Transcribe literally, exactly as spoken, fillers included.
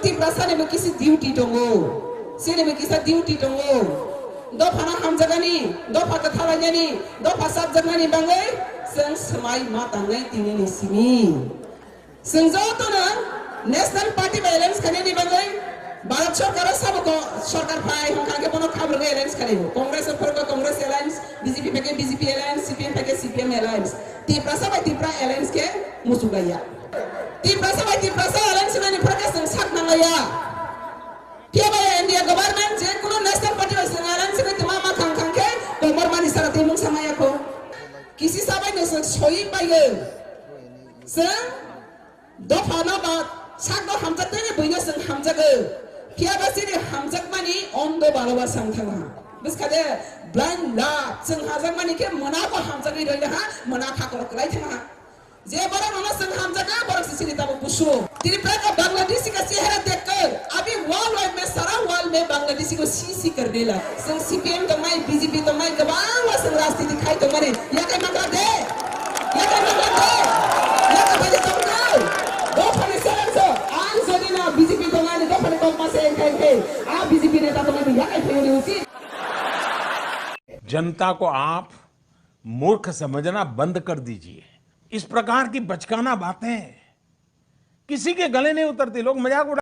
Tiprasani bo kisi duty tongo, chini bo kisa duty tongo. Dophano hamjakani, dopha kwthalainani, dopha chapjaknani bagwi chwng swmai ma tangnai tinini simi. Chwng jotono National Party bai alliance khainani bagwi Bharat Sarkar o sabo ko-, Sarkar phai hwnkha khe bono khabrwgwi alliance khainai. Congress o phwrwngkha Congress alliance, B J P phai khe B J P alliance, C P M phai khe C P M alliance. Tiprasa bai Tipra alliance khe muchunglaia. Tiprasa bai Tiprasa alliance nani phwrwngkhe chwng sak nanglaia. Phiya bai India government je kuno national party bai chwng alliance bai tongma ma khang khang khe komor mani sara tei mungsa maya kho. Kisi sabai no chwng soi bai o. Chwng Dopha no ba sak no hamjak tei buino chwng hamjago. Phiya ba chini hamjakmani ondo baloba sang thangha. Bwskha de blind love chwng hamjakmani khe mwnabo hamjagwi rwina ha, mwnakha korok kwlai thangha. Je borok nono chwng hamjago, borok se chini tabuk busu. Tripura ka Bangladeshi ka chehra dekh kar abhi world wide mein sara world mein Bangladeshi ko si si karne laga. Chwng C P M tongnai, B J P tongnai, kwbangma chwng rajniti khai tongmani. Yakai mangra de? Yakai mangra de? Yakai baje tongkha? Dophani selenso, ang jodi na B J P tongnani dophani kok mase engkha engkhe, a B J P neta tongnani yakai phayoni uchit. जनता को आप मूर्ख समझना बंद कर दीजिए। इस प्रकार की बचकाना बातें किसी के गले नहीं उतरती। लोग मजाक उड़ा